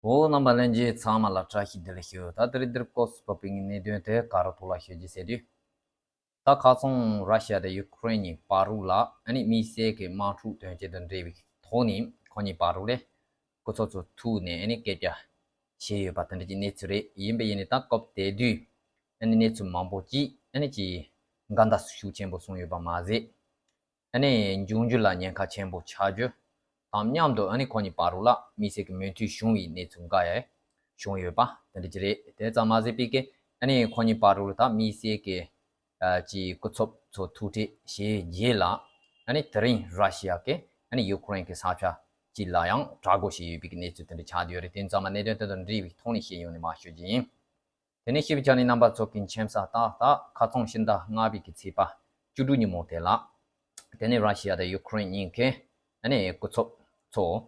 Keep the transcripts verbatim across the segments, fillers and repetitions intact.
འོ། རྣམ་པ་ལྷན་རྒྱས་ཚང་མ་ལ་བཀྲ་ཤིས་བདེ་ལེགས་ཞུ། ད་དེ་རིང་འདིར་སྐོར་སུ་བབས་པའི་གནད་དོན་དེ་ག་རུ་ཐོག་ལ་ཞུ་རྒྱུ་ཟེར་དུས། ད་ཁ་སང་ར་ཤི་ཡ་དང་ཡུ་ཁུ་རེན་གཉིས་བར་རུ་ལ་ཨ་ནི་དམིགས་བསལ་གྱི་དམག་འཁྲུག་དོན་རྐྱེན་དང་འབྲེལ་བའི་ཐོག་ནས་ཁོ་གཉིས་བར་རུ་ལས་སྐུ་ཚབ་ཚོ་ཐུག་ནས་ཨ་ནི་སྐད་ཆ་བཤད་ཡོད་པ་དེ་འདྲ་གྱི་གནས་ཚུལ་རེད། ཡིན་པས་ཡིན་ནའི་ད་སྐབས་དེ་དུས་ཨ་ནི་གནས་ཚུལ་མང་པོ་ཅིག་ཨ་ནི་ཅིག་འགལ་ཟླ་ཤུགས་ཆེན་པོ་སོང་ཡོད་པ་མ་ཟད། ཨ་ནི་འབྱུང་འགྱུར་ལ་ཉེན་ཁ་ཆེན་པོ་ཆགས་རྒྱུ་དང་མཉམ་དུ་ཨ་ནི་ཁོ་གཉིས་བར་རུ་ལ་དམིགས་བསལ་གྱི་མོས་མཐུན་བྱུང་བའི་གནས་ཚུལ་འགའ་ཡང་བྱུང་ཡོད་པ་དེ་འདྲ་ཅིག་རེད། དེ་ཙམ་མ་ཟད་པའི་གི་ཨ་ནི་ཁོ་གཉིས་བར་རུ་ལ་ད་དམིགས་བསལ་གྱི་ཨ་ཅིག་སྐུ་ཚབ་ཚོ་ཐུག་འཕྲད་བྱས་རྗེས་ལ་ཨ་ནི་དེ་རིང་ར་ཤི་ཡ་གི་ཨ་ནི་ཡུ་ཁུ་རེན་གྱི་ས་ཆ་ཅིག་ལ་ཡང་དྲག་རྒོལ་བྱས་ཡོད་པའི་གི་གནས་ཚུལ་དེ་འདྲ་ཆགས་བསྡད་ཡོད་རེད། དེ་ཙམ་མ་གནད་དོན་དེ་དང་འབྲེལ་བའི་ཐོག་ནས་བཤད་ཡོང་ནས་མར་ཞུ་རྒྱུ་ཡིན། དེ་ནས་ཞིབ་ཆ་ནས་རྣམ་པ་ཚོ་གི་མཁྱེན་ས་ད་ད་ཁ་སང་ཕྱི་ཟླ་ལྔ་པའི་གི་ཚེས་པ་བཅུ་དྲུག་ཉིན་མོ་དེ་ལ། དེ་ནས་ར་ཤི་ཡ་དང་ཡུ་ཁུ་རེན་གཉིས་ཀའི་ཨ་ནི་སྐུ་ཚབ་ཚོ་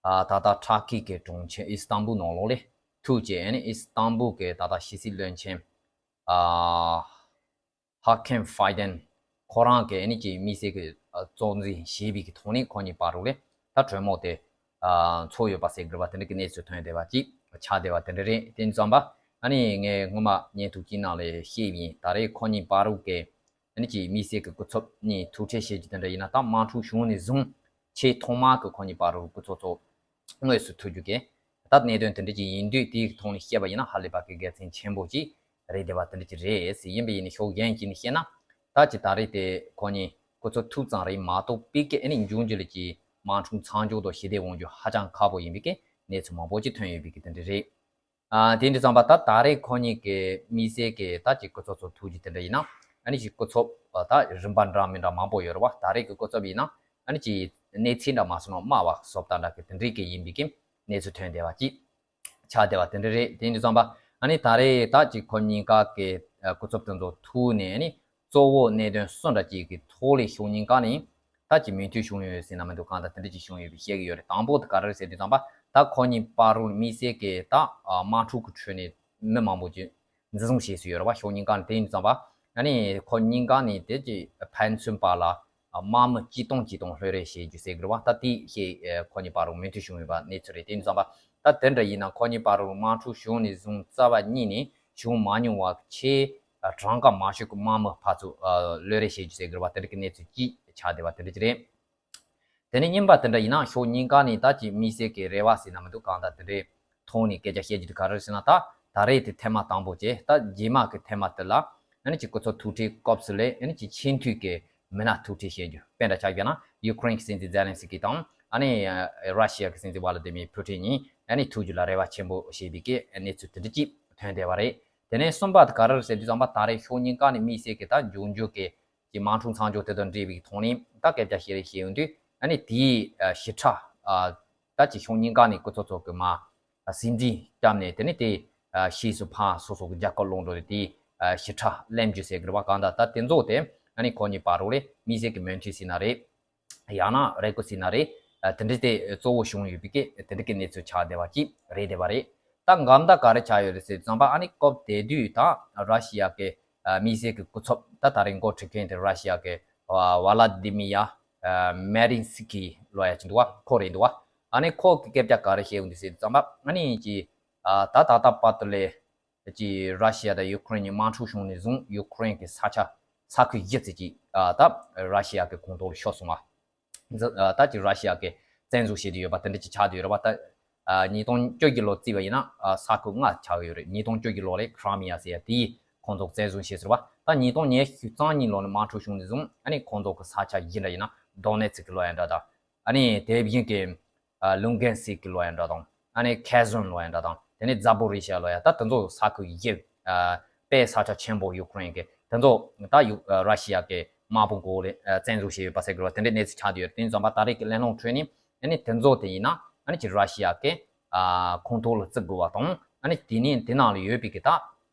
ཨ་ད་ལྟ་ཊར་ཀི་གི་གྲོང་ཁྱེར་ཨི་སི་ཏན་བུལ་ནང་ལོགས་ལས་ཐུག་བྱས་ཨ་ནི་ཨི་སི་ཏན་བུལ་གི་ད་ལྟ་ཕྱི་སྲིད་བློན་ཆེན་ཨ་ཧ་ཁེམ་ཧྥའི་ཌན་ཁོ་རང་གིས་ཨ་ནི་ཅིག་དམིགས་བསལ་གྱི་གཙོ་འཛིན་བྱས་པའི་གི་ཐོག་ནས་ཁོ་གཉིས་བར་རུ་ལས་ད་གྲོས་མོལ་དེ་ཚོགས་ཡོད་པ་ཟེར་དགོས་པ་དེ་འདྲ་གི་གནས་ཚུལ་ཐོན་བསྡད་པ་ཅིག་ཆགས་བསྡད་པ་དེ་འདྲ་རེད། དེ་ཙམ་པ་ཨ་ནི་ངས་སྔོན་མ་བརྙན་ཐུང་གཅིག་ནང་ལས་བཤད་པ་ཡིན། ད་རེས་ཁོ་གཉིས་བར་རུ་གི་ཨ་ནི་ཅིག་དམིགས་བསལ་གྱི་སྐུ་ཚབ་གཉིས་ཐུག་འཕྲད་བྱེད་རྒྱུ་དེ་འདྲ་ཡིན་ན་ད་དམག་འཁྲུག་བྱུང་ནས་བཟུང་ཆེས་ཐོག་མ་གི་ཁོ་གཉིས་བར་རུ་སྐུ་ཚབ་ཚོ་དངོས་སུ་ཐུག་རྒྱུ་གི་ད་གནད་དོན་དེ་འདྲ་ཅིག་ཡིན་དུས་དེའི་ཐོག་ནས་བཤད་པ་ཡིན་ན་ཧ་ལས་པ་གི་དགེ་མཚན་ཆེན་པོ་ཅིག་རེད་བསྡད་པ་དེ་འདྲ་ཅིག་རེད་ཟེར། ཡིན་པ་ཡིན་ནའི་ཕྱོགས་གཞན་ཞིག་ནས་བཤད་ན་ད་ཅིག་ད་རེས་དེ་ཁོ་གཉིས་སྐུ་ཚབ་ཐུག་ཙམ་རེད་མ་གཏོགས་པའི་གི་ཨ་ནི་འབྱུང་འགྱུར་ལ་ཅིག་དམག་འཁྲུག་མཚམས་འཇོག་དང་ཞི་བདེ་དབང་སྒྱུར་ཧ་ཅང་ཁག་པོ་ཡིན་པའི་གི་གནས་ཚུལ་མང་པོ་ཅིག་ཐོན་ཡོད་པའི་གི་དེ་འདྲ་རེད། ཨ་དེ་འདྲ་ཙམ་པ་ད་ད་རེས་ཁོ་གཉིས་ཀྱི་དམིགས་བསལ་གྱི་ད་ཅིག་སྐུ་ཚབ་ཚོ་ཐུག་རྒྱུ་དེ་འདྲ་ཡིན་ན་ཨ་ནི་ཅིག་སྐུ་ཚབ་ད་རིམ་པ་འདྲ་མི་འདྲ་མང་པོ་ཡོད་རེད་བ། ད་རེས་ཀྱི་སྐུ་ཚབ་ཡིན་ན་ཨ་ནི་ཅིག་གནས་ཚད་འདྲ་མ་སོང་ན་དམའ་བ་བཟོ་ལྟ་འདྲ་གི་དེ་འདྲའི་གི་ཡིན་པའི་གི་གནས་ཚུལ་ཐོན་བསྡད་པ་ཅིག་ཆགས་བསྡད་པ་དེ་འདྲ་རེད། དེ་འདྲ་ཙམ་པ་ཨ་ནི་ད་རེས་ད་ཅིག་ཁོ་གཉིས་ཀ་གི་སྐུ་ཚབ་དེ་ཚོ་ཐུག་ནས་ཨ་ནི་གཙོ་བོ་གནད་དོན་གསུམ་འདྲ་ཅིག་གི་ཐོག་ལས་ཕྱོགས་གཉིས་ཀ་ནས་ད་ཅིག་མོས་མཐུན་བྱུང་ཡོད་ཟེར་ན་མི་འདུག་གང་ལྟར་དེ་འདྲ་ཅིག་བྱུང་ཡོད་པའི་བཤད་ཀྱི་ཡོད་རེད། དང་པོ་དེ་ག་རེ་རེད་ཟེར་དུས་ཙམ་པ་ད་ཁོ་གཉིས་བར་རུ་དམིགས་བསལ་གྱི་ད་དམག་འཁྲུག་གི་ཁྲོད་ནས་མི་མང་པོ་ཅིག་འཛིན་བཟུང་བྱས་སུ་ཡོད་རེད་བ། ཕྱོགས་གཉིས་ཀ་ནས། དེ་ཡིན་དུས་ཙམ་པ་ཨ་ནི་ཁོ་གཉིས་ཀ་ནས་དེ་ཅིག་ཕན་ཚུན་བར་ལ་དམག་མི་གཅིག་སྟོང་གཅིག་སྟོང་ལྷོད་རེས་བྱེད་རྒྱུ་ཟེར་གི་རེད་བ། ད་དེ་བྱས་ཁོ་གཉིས་བར་རུ་མོས་མཐུན་བྱུང་ཡོད་པ་གནས་ཚུལ་རེད། དེ་ཡིན་དུས་ཙམ་པ་ད་དེ་འདྲ་ཡིན་ན་ཁོ་གཉིས་བར་རུ་དམག་འཁྲུག་བྱུང་ནས་བཟུང་རྩ་བ་ཉིད་ནས་བྱུང་མ་མྱོང་བ་ཆེས་གྲངས་ཀ་མང་ཤོས་ཀྱི་དམག་མི་ཕར་ཚུར་ལྷོད་རེས་བྱེད་རྒྱུ་ཟེར་གི་རེད་བ། དེ་འདྲ་གི་གནས་ཚུལ་ཅིག་ཆགས་བསྡད་པ་དེ་འདྲ་ཅིག་རེད། དེ་ནས་གཉིས་པ་དེ་འདྲ་ཡིན་ན་ཕྱོགས་གཉིས་ཀ་ནས་ད་ཅིག་དམིགས་བསལ་གྱི་རེ་བ་ཟེར་ན་མི་འདུག་གང་ལྟར་དེ་འདྲའི་ཐོག་ནས་སྐད་ཆ་བཤད་རྒྱུ་དེ་ག་རེ་རེད་ཟེར་ན། ད་ད་རེས་དེ་ཐེངས་མ་དང་པོ་བྱས། ད་རྗེས་མ་གི་ཐེངས་མ་དེ་ལ་ཨ་ནི་ཅིག་སྐུ་ཚབ་ཐུག་འཕྲད་སྐབས་སུ་ལས་ཨ་ནི་ཅིག་ཆེས་མཐོའི་གི་མི་སྣ་ཐུག་འཕྲད་བྱེད་རྒྱུ། དཔེ་འདྲ་ཆ་བཞག་ན་ཡུ་ཁུ་རེན་གྱི་སྲིད་འཛིན་ཛེ་ལན་སི་ཀི་དང་ཨ་ནི་ར་ཤི་ཡ་གི་སྲིད་འཛིན་ཝ་ལ་དི་མིར་ཕུ་ཊིན་གཉིས་ཨ་ནི་ཐུག་རྒྱུ་ལ་རེ་བ་ཆེན་པོ་བྱེད་པའི་གི་གནས་ཚུལ་དེ་འདྲ་ཅིག་ཐོན་བསྡད་པ་རེད། དེ་ནས་གསུམ་པ་དེ་ག་རེ་རེད་ཟེར་དུས་ཙམ་པ་ད་རེས་ཕྱོགས་གཉིས་ཀ་ནས་དམིགས་བསལ་གྱི་ད་འབྱུང་འགྱུར་གྱི་ཀྱི་དམག་འཁྲུག་མཚམས་འཇོག་དེ་དང་འབྲེལ་བའི་ཐོག་ནས་ད་སྐད་ཆ་བཤད་རེས་བྱས་ཡོང་དུས་ཨ་ནི་དེའི་ཞིབ་ཕྲ་ད་ཅིག་ཕྱོགས་གཉིས་ཀ་ནས་སྐུ་ཚབ་ཚོ་གི་མ་ཟིན་བྲིས་བཏབ་ནས་དེ་ནས་དེ་ཕྱིས་སུ་ཕར་སོ་སོ་གི་རྒྱལ་ཁབ་ལོག་འགྲོ་རེད། དེའི་ཞིབ་ཕྲ་གླེང་རྒྱུ་ཟེར་གི་རེད་བ། གང་ལྟར་ད་དེ་ཚོ་དེ་ཨ་ནི་ཁོ་གཉིས་བར་རུ་ལས་དམིགས་བསལ་གྱི་མོས་མཐུན་ཟེར་ན་རེད། ཡང་ན་རེ་སྐུལ་ཟེར་ན་རེད། དེ་འདྲ་དེ་གཙོ་བོ་བྱུང་ཡོད་པའི་གི་དེ་འདྲ་གི་གནས་ཚུལ་ཆགས་བསྡད་པ་ཅིག་རེད་བསྡད་པ་རེད། ད་འགལ་ཟླ་ག་རེ་ཆགས་ཡོད་རེད་ཟེར་དུས་ཙམ་པ་ཨ་ནི་སྐབས་དེ་དུས་ད་ར་ཤི་ཡ་གི་དམིགས་བསལ་གྱི་སྐུ་ཚབ་ད་ད་རེས་འགོ་ཁྲིད་མཁན་དེ་ར་ཤི་ཡ་གི་ཝ་ལ་དི་མི་ཡ་མེ་རིན་སི་ཀི་ལབ་ཡ་ཅིག་འདུག་བ། ཁོ་རེད་འདུག་བ། ཨ་ནི་ཁོ་གི་སྐད་ཆ་ག་རེ་བཤད་ཡོང་དུས་ཟེར་དུས་ཙམ་པ་ཨ་ནི་ཅིག་ད་ད་ལྟ་བར་དུ་ལས་ཀྱི་ར་ཤི་ཡ་དང་ཡུ་ཁུ་རེན་གཉིས་དམག་འཁྲུག་བྱུང་ནས་བཟུང་ཡུ་ཁུ་རེན་གྱི་ས་ཆ་ས་ཁུལ་བཞི་ཙམ་ཅིག་ད་ར་ཤི་ཡ་གི་ཁོངས་གཏོགས་ལ་ཤོར་སོང་བ། ད་ཅིག་ར་ཤི་ཡ་གི་བཙན་བཟུང་བྱས་ཏེ་ཡོད་པ་དེ་འདྲ་ཅིག་ཆགས་བསྡད་ཡོད་རེད་བ། ད་ཉིས་སྟོང་བཅུ་བཞི་ལོ་བརྩིས་པ་ཡིན་ན་ས་ཁུལ་ལྔ་ཆགས་ཡོད་རེད། ཉིས་སྟོང་བཅུ་བཞི་ལོ་ལས་ཁི་རི་མི་ཡ་ཟེར་ཡ་དེའི་ཁོངས་གཏོགས་བཙན་བཟུང་བྱས་ཟེར་བ། ད་ཉིས་སྟོང་ཉི་ཤུ་རྩ་གཉིས་ལོ་ནས་དམག་འཁྲུག་བྱུང་ནས་བཟུང་ཨ་ནི་ཁོངས་གཏོགས་ཀྱི་ས་ཆ་བཞི་འདྲ་ཡིན་ན་དོ་ནེ་ཚིག་གི་ལོ་ཡ་འདྲ་དང་། ཨ་ནི་དེ་བཞིན་གྱི་ཨ་ལུང་གན་སི་ཀི་ལོ་ཡ་འདྲ་དང་། ཨ་ནི་ཁེར་སོན་ལོ་ཡ་འདྲ་དང་། དེ་ནས་ཛ་པོ་རི་ཤ་ལོ་ཡ། ད་དེ་ཚོ་ས་ཁུལ་བཞི། ཨ་དཔེ་ས་ཆ་ཆེན་པོ་ཡུ་ཁུ་རེན་གྱི་དེ་ཚོ་ད་ཡུ་ཨ་ར་ཤི་ཡ་གི་དམག་དཔུང་གོ་ལས་ཨ་བཙན་བཟུང་བྱས་ཡོད་པ་ཟེར་གི་རེད་བ། དེ་འདྲའི་གནས་ཚུལ་ཆགས་བསྡད་ཡོད་རེད། དེ་ཡིན་ཙང་པ་ད་རེས་ཀྱི་གླེང་སློང་ཁྲོད་ནས་ཨ་ནི་དེ་ཚོ་དེ་ཡིན་ན་ཨ་ནི་ཅིག་ར་ཤི་ཡ་གི་ཨ་ཁོངས་གཏོགས་ལ་བརྩི་དགོས་པ་དང་། ཨ་ནི་དེ་ནས་དེ་ནང་ལ་ཡོད་པའི་གི་ད་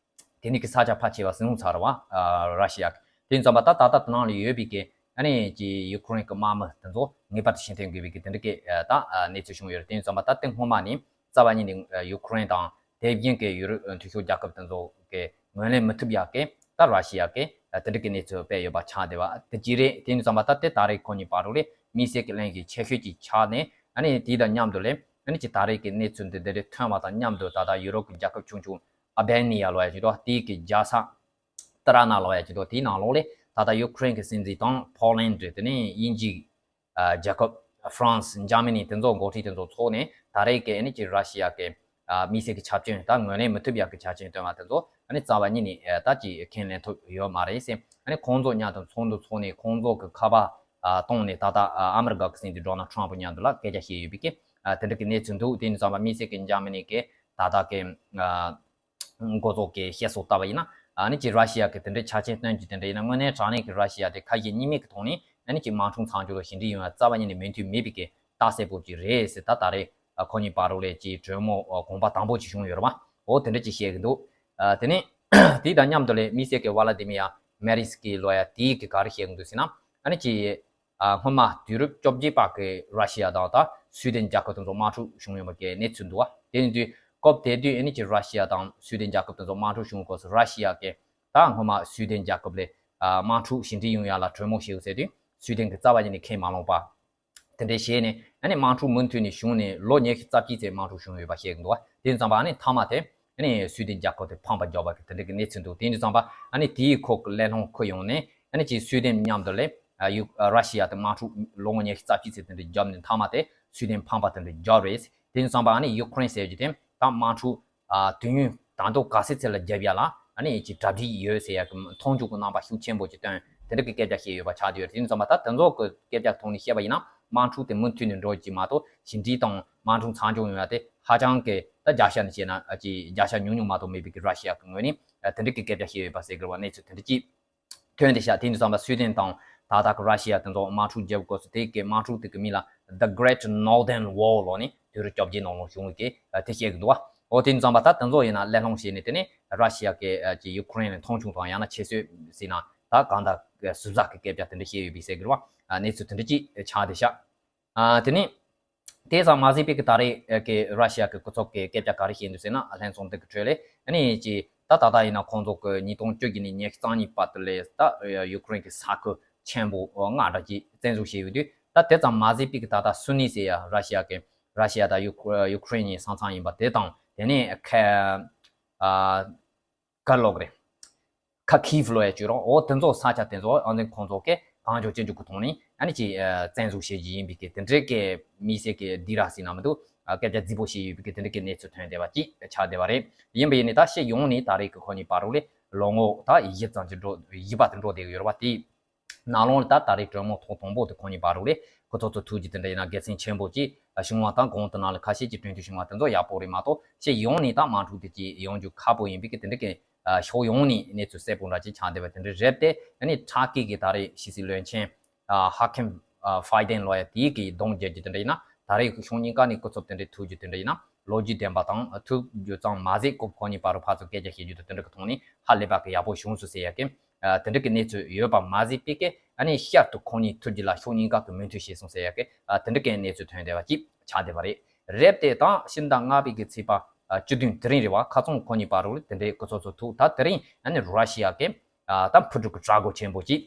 དེ་ནས་ཀྱི་ས་ཆ་ཕལ་ཆེ་བ་ཟིན་ཚར་བ། ཨ་ར་ཤི་ཡ་གི། དེ་ཡིན་ཙང་པ་ད་ད་ལྟ་དེ་ནང་ལ་ཡོད་པའི་གི་ཨ་ནི་ཀྱི་ཡུ་ཁུ་རེན་གི་དམག་མི་དེ་ཚོ་ངེས་པར་དུ་ཕྱིར་འཐེན་དགོས་པའི་གི་དེ་འདྲ་གི་ཨ་ད་ཨ་གནས་ཚུལ་བྱུང་ཡོད་རེད། དེ་ཡིན་ཙང་པ་ད་དེ་སྔོན་མ་ནས་རྩ་བ་ཉིད་ནས་ཡུ་ཁུ་རེན་དང་དེ་བཞིན་གི་ཡུ་རོབ་འཐུས་ཤོར་རྒྱལ་ཁབ་དེ་ཚོ་གི་ངོས་ལེན་མི་ཐུབ་ཡག་གི་ད་ར་ཤི་ཡ་གི་ཨ་དེ་འདྲ་གི་གནས་ཚུལ་སྤེལ་ཡོད་པ་ཆགས་བསྡད་པ་དེ་གཅིག་རེད། དེ་ཡིན་ཙང་པ་ད་དེ་ད་རེས་ཁོ་གཉིས་བར་དུ་ལས་དམིགས་བསལ་གི་གླེང་གཞི་ཆེ་ཤོས་ཅིག་ཆགས་ནས། ཨ་ནི་དེ་དང་མཉམ་དུ་ལས་ ཨ་ནི་ཅིག་ད་རེས་ཀྱི་གནས་ཚུལ་འདི་འདི་རེ་ཐོན་པ་དང་མཉམ་དུ། ད་ལྟ་ཡུ་རོབ་ཀྱི་རྒྱལ་ཁབ་ཆུང་ཆུང་ཨལ་བྷེ་ནི་ཡ་ལབ་ཡ་ཅིག་འདུག་དེའི་གི་རྒྱལ་ས་ཏི་ར་ན་ལབ་ཡ་ཅིག་འདུག་དེའི་ནང་ལོགས་ལ་ད་ལྟ་ཡུ་ཀེ་རེན་གྱི་སྲིད་འཛིན་དང་ཕོ་ལན་ཌི། དེ་ནས་དབྱིན་ཇི། ཨ་རྒྱལ་ཁབ། ཧྥ་རན་སི། འཇར་མ་ནི། དེ་ཚོ་འགོ་ཁྲིད་དེ་ཚོ་ཚོགས་ནས་ད་རེས་ཀྱི་ཨ་ནི་ཅིག་ར་ཤི་ཡ་གི་ཨ་དམིགས་བསལ་གྱི་ཆ་རྐྱེན། ད་ངོས་ལེན་མི་ཐུབ་ཡག་གི་ཆ་རྐྱེན་བཏོན་པ་དེ་ཚོ་ཨ་ནི་རྩ་བ་ཉིད་ནས་ཨ་ད་ཅིག་ཁས་ལེན་ཐུབ་ཡོད་མ་རེད་ཟེར། ཨ་ནི་ཁོང་ཚོ་མཉམ་དུ་ཚོགས་འདུ་ཚོགས་ནས་ཁོང་ཚོ་གི་ཁ་པར་ཨ་བཏང་ནས། ད་ལྟ་ཨ་ཨ་མི་རི་ཀ་གི་སྲིད་འཛིན་ཌོ་ནལ་ཊམ་ཕ་མཉམ་དུ་ལ་སྐད་ཆ་བཤད་ཡོད་པའི་གི་ཨ་དེ་འདྲ་གི་གནས་ཚུལ་འདུག་དེ་ནི་ཙམ་པ་དམིགས་བསལ་གྱི་འཇར་མ་ནི་གི་ད་ལྟ་གི་ཨ་འགོ་ཚོགས་ཀྱི་བཤད་སྲོལ་ལྟ་བ་ཡིན་ན། ཨ་ནི་ཅིག་ར་ཤི་ཡ་གི་དེ་འདྲའི་ཆ་རྐྱེན་བཏོན་གྱི་དེ་འདྲ་ཡིན་ན། དངོས་གནས་དྲང་གནས་ཀྱི་ར་ཤི་ཡ་དེ་ཁ་ཞེ་གཉིས་མེད་ཀྱི་ཐོག་ནས་ཨ་ནི་ཅིག་དམག་འཁྲུག་མཚམས་འཇོག་ལ་ཞི་འགྲིག་ཡོང་ཡ་རྩ་བ་ཉིད་ནས་མོས་མཐུན་མེད་པའི་གི་རྟགས་གསལ་པོ་ཅིག་རེད་ཟེར། ད་ད་རེས་ཁོ་གཉིས་བར་རུ་ལས་ཀྱི་གྲོས་མོལ་གོམ་པ་དང་པོ་ཅིག་བྱུང་ཡོད་རེད་པ། འོ་དེ་འདྲ་ཅིག་བཤད་གི་འདུག་དེ་ནས་དེ་དང་མཉམ་དུ་ལས་དམིགས་བསལ་གྱི་ཝ་ལ་དི་མི་ཡ་མེ་རིན་སི་ཀི་ལབ་ཡ་དེ་གི་ག་རེ་བཤད་གི་འདུག་ཟེར་ན། ཨ་ནི་ཅིག་ཨ་སྔོན་མ་དུས་རབས་བཅོ་བརྒྱད་པ་གི་ར་ཤི་ཡ་དང་ད་སུའེ་ཏེན་རྒྱལ་ཁབ་དེ་ཚོ་དམག་འཁྲུག་བྱུང་ཡོད་པ་གི་གནས་ཚུལ་འདུག་བ། དེ་ཡིན་དུས་སྐབས་དེ་དུས་ཨ་ནི་ཅིག་ར་ཤི་ཡ་དང་སུའེ་ཏེན་རྒྱལ་ཁབ་དེ་ཚོ་དམག་འཁྲུག་བྱུང་སྐབས་སུ་ར་ཤི་ཡ་གི་ད་སྔོན་མ་སུའེ་ཏེན་རྒྱལ་ཁབ་ལ་ཨ་དམག་འཁྲུག་ཞི་འགྲིག་ཡོང་ཡ་ལ་གྲོས་མོལ་བྱེད་དགོས་ཟེར་དུས་སུའེ་ཏེན་གི་རྩ་བ་ཉིད་ནས་ཁས་མ་བླངས་པ། དེ་འདྲའི་བྱས་ནས་ཨ་ནི་དམག་འཁྲུག་མུ་མཐུད་ནས་བྱུང་ནས་ལོ་ཉི་ཤུ་རྩ་གཅིག་ཙམ་དམག་འཁྲུག་བྱུང་ཡོད་པ་བཤད་གི་འདུག་བ། དེ་ཙམ་པ་ཨ་ནི་མཐའ་མ་དེ་ཨ་ནི་སུའེ་ཏེན་རྒྱལ་ཁབ་དེ་ཕམ་པ་རྒྱག་པ་གི་དེ་འདྲ་གི་གནས་ཚུལ་འདུག་དེ་འདྲ་ཙམ་པ་ཨ་ནི་དེའི་ཁོག་གི་གླེང་སློང་ཁུར་ཡོང་ནས། ཨ་ནི་ཅིག་སུའེ་ཏེན་མཉམ་དུ་ལས་ཨ་ཡུ་ཨ་ར་ཤི་ཡ་དེ་དམག་འཁྲུག་ལོ་ངོ་ཉི་ཤུ་རྩ་གཅིག་ཙམ་དེ་འདྲ་བརྒྱབ་ནས་མཐའ་མ་དེ་སུའེ་ཏེན་ཕམ་པ་དེ་འདྲ་བརྒྱབ་རེད། དེ་ཙམ་པ་ཨ་ནི་ཡུ་ཀེ་རེན་ཟེར་རྒྱུ་དེ་ད་དམག་འཁྲུག་ཨ་དུས་ཡུན་ད་དུང་ག་ཚོད་ཚོད་ལ་རྒྱབ་ཡ་ལ་ཨ་ནི་ཅིག་གྲ་སྒྲིག་ཡོད་ཟེར་ཡ་གི་མཐོང་ཆུང་གི་རྣམ་པ་ཤུགས་ཆེན་པོ་ཅིག་བཏོན། དེ་འདྲ་གི་སྐད་ཆ་བཤད་ཡོད་པ་ཆགས་བསྡད་ཡོད་རེད། དེ་ཙམ་པ་ད་དེ་ཚོ་གི་སྐད་ཆ་ཐོག་ནས་བཤད་པ་ཡིན་ན། དམག་འཁྲུག་དེ་མུ་མཐུད་ནས་འགྲོ་གི་མ་གཏོགས་ཞི་འགྲིག་དང་དམག་འཁྲུག་མཚམས་འཇོག་ཡོང་ཡ་དེ་ཧ་ཅང་གི་ད་བརྒྱ་ཆ་ནས་བཤད་ན་ཨ་ཅིག་བརྒྱ་ཆ་ཉུང་ཉུང་མ་གཏོགས་མེད་པའི་གི་ར་ཤི་ཡ་གི་ངོས་ནས་ཨ་དེ་འདྲ་གི་སྐད་ཆ་བཤད་ཡོད་པ་ཟེར་གི་རེད་བ། གནས་ཚུལ་དེ་འདྲ་ཅིག་ཐོན་བསྡད་ཤག་དེ་འདྲ་ཙམ་པ་སུའེ་ཏེན་དང་ད་ལྟ་གི་ར་ཤི་ཡ་དེ་ཚོ་དམག་འཁྲུག་བརྒྱབ་སྐབས་སུ་དེ་གི་དམག་འཁྲུག་དེ་གི་མིང་ལ་The Great Northern War ལབ་ནས་དུས་རབས་བཅོ་བརྒྱད་ནང་ལ་བྱུང་བའི་གི་ཨ་དེ་བཤད་གི་འདུག་བ། འོ་དེ་འདྲ་ཙམ་པ་ད་དེ་ཚོ་ཡིན་ན་གླེང་སློང་བྱས་ནས། དེ་ནས་ར་ཤི་ཡ་གི་ཨ་ཅིག་ཡུ་ཀེ་རེན་ལ་མཐོང་ཆུང་དང་ཡང་ན་ཁྱད་གསོད་ཟེར་ན་ད་གང་ལྟར་ཟུར་ཟ་གི་སྐད་ཆ་དེ་འདྲ་བཤད་ཡོད་པའི་ཟེར་གི་རེད་བ། ཨ་གནས་ཚུལ་དེ་འདྲ་ཅིག་ཆགས་བསྡད་ཤག་ཨ་དེ་ནས་དེ་ཙམ་མ་ཟད་པའི་གི་ད་རེས་ཀྱི་ར་ཤི་ཡ་གི་སྐུ་ཚབ་ཀྱི་སྐད་ཆ་ག་རེ་བཤད་འདུག་ཟེར་ན། ལྷན་ཚོགས་འདི་གི་ཁྲོད་ལས་ཨ་ནི་ཅིག་ད་ད་ལྟ་ཡིན་ན་ཁོང་ཚོ་གི་ཉིས་སྟོང་བཅུ་བཞི་ནས་ཉི་ཤུ་རྩ་གཉིས་བར་དུ་ལས་ད་ཡུ་ཀེ་རེན་གྱི་ས་ཁུལ་ཆེན་པོ་ལྔ་འདྲ་ཅིག་བཙན་འཛུལ་བྱས་ཡོད་དུས། ད་དེ་ཙམ་མ་ཟད་པའི་གི་ད་ལྟ་སུ་ནི་ཟེར་ཡ་ར་ཤི་ཡ་གི་ར་ཤི་ཡ་དང་ཡུ་ཡུ་ཀེ་རེན་གཉིས་ས་མཚམས་ཡིན་པ་དེ་དང་། དེ་ནས་ཁ་ཨ། ག་རེ་ལབ་དགོས་རེད། ཁ་ཁིབ་ལབ་ཡ་བྱོས་རོགས། འོ་དེ་ཚོ་ས་ཆ་དེ་ཚོ་ཨ་ནི་ཁོང་ཚོ་གི་གང་མགྱོགས་ཅི་མགྱོགས་ཀྱི་ཐོག་ནས་ཨ་ནི་ཅིག་ཨ་བཙན་འཛུལ་བྱེད་ཀྱི་ཡིན་པའི་གི་དེ་འདྲའི་གི་དམིགས་བསལ་གི་སྡིགས་ར་ཟེར་ན་མི་འདུག་ཨ་སྐད་ཆ་རྫིག་པོ་བཤད་ཡོད་པའི་གི་དེ་འདྲའི་གི་གནས་ཚུལ་ཐོན་བསྡད་པ་ཅིག་ཆགས་བསྡད་པ་རེད། ཡིན་པ་ཡིན་ནའི་ད་སྤྱི་ཡོངས་ནས་ད་རེས་གི་ཁོ་གཉིས་བར་རུ་ལས་ལོ་ངོ་ད་བཞི་ཙམ་ཅིག་འགྲོ། བཞི་བར་དུ་འགྲོ་བསྡད་ཀྱི་ཡོད་རེད་བ། དེ་ནང་ལོགས་ལ་ད་ད་རེས་གྲོས་མོལ་ཐོག་དང་པོ་དེ་ཁོ་གཉིས་བར་རུ་ལས་སྐུ་ཚབ་ཚོ་ཐུག་རྒྱུ་དེ་འདྲ་ཡིན་ན་དགེ་མཚན་ཆེན་པོ་ཅིག་བྱུང་བ་དང་། གོང་དུ་ནང་ལ་ཁ་ཤས་ཀྱིས་གྲོས་མཐུན་བྱུང་བ་དེ་ཚོ་ཡག་པོ་རེད་མ་གཏོགས། སྤྱི་ཡོངས་ནས་ད་དམག་འཁྲུག་དེ་ཅིག་ཡོང་རྒྱུ་ཁག་པོ་ཡིན་པའི་གི་དེ་འདྲ་གི་ཨ་ཕྱོགས་ཡོངས་ནས་གནས་ཚུལ་གསལ་པོ་འདྲ་ཅིག་ཆགས་བསྡད་པ་དེ་འདྲ་རེད་དེ། ཨ་ནི་ཊར་ཀི་གི་ད་རེས་ཕྱི་སྲིད་བློན་ཆེན་ཨ་ཧ་ཁིམ་ཨ་ཧྥའི་ཏན་ལབ་ཡ་དེའི་གི་གདོང་བརྒྱབ་རྒྱུ་དེ་འདྲ་ཡིན་ན། ད་རེས་ཕྱོགས་གཉིས་ཀ་ནས་སྐུ་ཚབ་དེ་འདྲ་ཐུག་རྒྱུ་དེ་འདྲ་ཡིན་ན་ལོ་རྒྱུས་ལྡན་པ་དང་། ཐུག་རྒྱུ་ཙམ་མ་ཟད་སྐབས་ཁོ་གཉིས་བར་རུ་ཕར་ཚུར་སྐད་ཆ་བཤད་རྒྱུ་དེ་དེ་འདྲ་གི་ཐོག་ནས་ཧ་ལས་པ་གི་ཡག་པོ་བྱུང་སོང་ཟེར་ཡ་གི་ཨ་དེ་འདྲ་གི་གནས་ཚུལ་ཡོད་པ་མ་ཟད་པའི་གི་ཨ་ནི་ཤར་དུ་ཁོ་གཉིས་ཐུག་རྒྱུ་ལ་ཕྱོགས་གཉིས་ཀ་གི་མོས་མཐུན་བྱས་སོང་ཟེར་ཡ་གི་ཨ་དེ་འདྲ་གི་གནས་ཚུལ་ཐོན་བསྡད་པ་ཅིག་ཆགས་བསྡད་པ་རེད། རེད་དེ་ད་ཕྱི་ཟླ་ལྔ་པའི་གི་ཚེས་པ་ཨ་བཅུ་བདུན་དེ་རིང་རེད་བ། ཁ་སང་ཁོ་གཉིས་བར་རུ་དེ་འདྲའི་སྐུ་ཚབ་ཚོ་ཐུག་ད་དེ་རིང་ཨ་ནི་ར་ཤི་ཡ་གི་ཨ་ད་འཕུར་གྲུ་གི་དྲག་རྒོལ་ཆེན་པོ་ཅིག་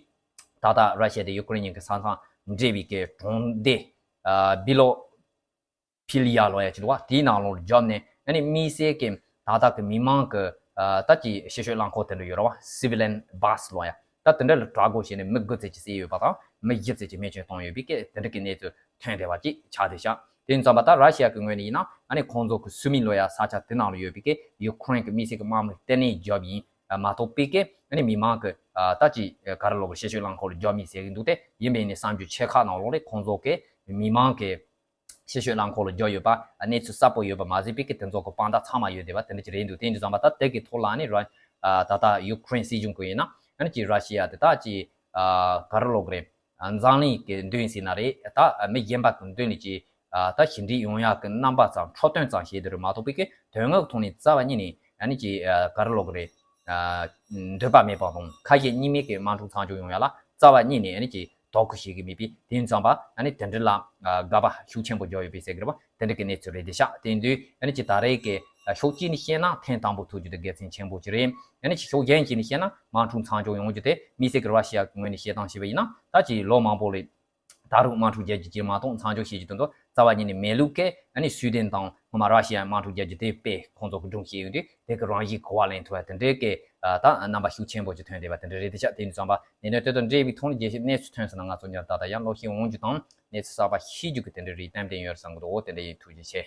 ད་ལྟ་ར་ཤི་ཡ་དང་ཡུ་ཀེ་རེན་གཉིས་ཀྱི་ས་མཚམས་འབྲེལ་བའི་གི་གྲོང་སྡེ་ཨ་བི་ལོ་ཕི་ལི་ཡ་ལབ་ཡ་ཅིག་འདུག་བ། དེའི་ནང་ལོགས་ལ་བརྒྱབ་ནས་ཨ་ནི་དམིགས་བསལ་གྱི་ད་ལྟ་གི་མི་མང་གི་ཨ་ད་ཀྱི་ཕྱི་བཤོལ་རླངས་འཁོར་དེ་འདྲ་ཡོད་རེད་བ། སི་བི་ལན་བྷ་སི་ལབ་ཡ། ད་དེ་འདྲ་ལ་དྲག་རྒོལ་བྱས་ནས་མི་དགུ་ཙམ་ཅིག་བསད་ཡོད་པ་དང་། མི་བཞི་ཙམ་ཅིག་རྨས་སྐྱོན་བཏང་ཡོད་པའི་གི་དེ་འདྲ་གི་གནས་ཚུལ་ཐོན་བསྡད་པ་ཅིག་ཆགས་བསྡད་ཤག་དེ་ཙམ་པ་ད་ར་ཤི་ཡ་གི་ངོས་ནས་ཡིན་ན་ཨ་ནི་ཁོང་ཚོ་གི་སུ་མི་ལབ་ཡ་ས་ཆ་དེ་ནང་ལ་ཡོད་པའི་གི་ཡུ་ཀེ་རེན་གི་དམིགས་བསལ་གི་དམག་མི་ལྟེ་གནས་བརྒྱབ་ཡིན་མ་གཏོགས་པའི་གི་ཨ་ནི་མི་མང་གི་ཨ་ད་ཅིག་ག་རེ་ལབ་དགོས། ཕྱི་བཤོལ་རླངས་འཁོར་ལ་བརྒྱབ་མེད་ཟེར་གི་འདུག་སྟེ། ཡིན་པས་ནི་གསར་འགྱུར་ཆེ་ཁག་ནང་ལོགས་ལ་ཁོང་ཚོ་གི་མི་མང་གི་ཕྱི་བཤོལ་རླངས་འཁོར་ལ་བརྒྱབ་ཡོད་པ་གནས་ཚུལ་གསལ་པོ་ཡོད་པ་མ་ཟད་པའི་གི་དེ་ཚོ་གི་དཔང་རྟགས་ཚང་མ་ཡོད་བསྡད་པ་དེ་འདྲ་ཅིག་རེད་འདུག་དེ་འདྲ་ཙམ་པ་ད་དེ་གི་ཐོག་ལ་ནི་ར་ད་ལྟ་ཡུ་ཀེ་རེན་སྲིད་གཞུང་གི་ཡིན་ན་ཨ་ནི་ཅིག་ར་ཤི་ཡ་དེ་ད་ཅིག་ག་རེ་ལབ་དགོས་རེད། འཛམ་གླིང་གི་མདུན་ཟེར་ན་རེད། ད་མི་གཞན་པ་གི་མདུན་ལ་ཅིག་ད་ཞི་འགྲིག་ཡོང་ཡག་གི་རྣམ་པ་ཙམ་འཕྲོད་བསྟེན་ཙམ་བྱས་དེ་རེད་མ་གཏོགས་པའི་གི་དོན་དངོས་ཀྱི་ཐོག་ནས་རྩ་བ་ཉིད་ནས་ཨ་ནི་ཅིག་ག་རེ་ལབ་དགོས་རེད། འདོད་པ་མེད་པ་དང་ཁ་ཞེ་གཉིས་མེད་ཀྱི་དམག་འཁྲུག་མཚམས་འཇོག་ཡོང་ཡ་ལ་རྩ་བ་ཉིད་ནས་ཨ་ནི་ཅིག་དོ་ཁུར་བྱེད་ཀྱི་མེད་པས། དེ་ཙམ་པ་ཨ་ནི་དེ་འདྲ་ལ་དགག་པ་ཤུགས་ཆེན་པོ་རྒྱག་ཡོད་པའི་ཟེར་གི་རེད་པ། དེ་འདྲ་གི་གནས་ཚུལ་རེད་དེ་ཤག་དེ་དུས་ཨ་ནི་ཅིག་ད་རེས་ཀྱི་ཕྱོགས་གཅིག་ནས་བཤད་ན་ཐེངས་དང་པོ་ཐུག་རྒྱུ་དེ་དགེ་མཚན་ཆེན་པོ་ཅིག་རེད། ཨ་ནི་ཅིག་ཕྱོགས་གཞན་ཞིག་ནས་བཤད་ན་དམག་འཁྲུག་མཚམས་འཇོག་ཡོང་རྒྱུ་དེ་དམིགས་བསལ་གྱི་ར་ཤི་ཡ་གི་ངོས་ནས་བཤད་སྟངས་བྱས་པ་ཡིན་ན། ད་ཅིག་ལོ་མང་པོ་ལས་ད་རུང་དམག་འཁྲུག་རྒྱག་རྒྱུ་ཅིག་མ་གཏོགས་མཚམས་འཇོག་བྱེད་རྒྱུ་དེ་ཚོ་ རྩ་བ་ཉིད་ནས་མེད་ལུགས་ཀྱི་ཨ་ནི་སུའེ་ཌེན་དང་སྔོན་མ་ར་ཤི་ཡའི་དམག་འཁྲུག་རྒྱག་རྒྱུ་དེ་དཔེ་ཁོང་ཚོ་གི་སྒྲུང་བཤད་ཡོང་དུས་དེ་གི་རང་བཞིན་གོ་བ་ལེན་ཐུབ་པ་དེ་འདྲའི་གི་ད་རྣམ་པ་ཤུགས་ཆེན་པོ་ཅིག་ཐོན་བསྡད་པ་དེ་འདྲ་རེད། དེ་ཆ་དེ་ནས་བརྩམས་པ་ནས་དོན་དང་འབྲེལ་བའི་ཐོག་ནས་རྒྱས་བཤད་གནས་ཚུལ་ཐོན་སོང་ན་ང་ཚོ་ཉར་ད་ལྟ་ཡང་ཀློག་ཤེས་འོང་རྒྱུ་དང་གནས་ཚུལ་གསར་པ་ཤེས་རྒྱུ་གི་དེ་འདྲ་རེད་ཏན་ཏན་ཡོད་བསམ་གི་འདུག་འོ་དེ་འདྲ་ཡིན། ཐུགས་རྗེ་ཆེ།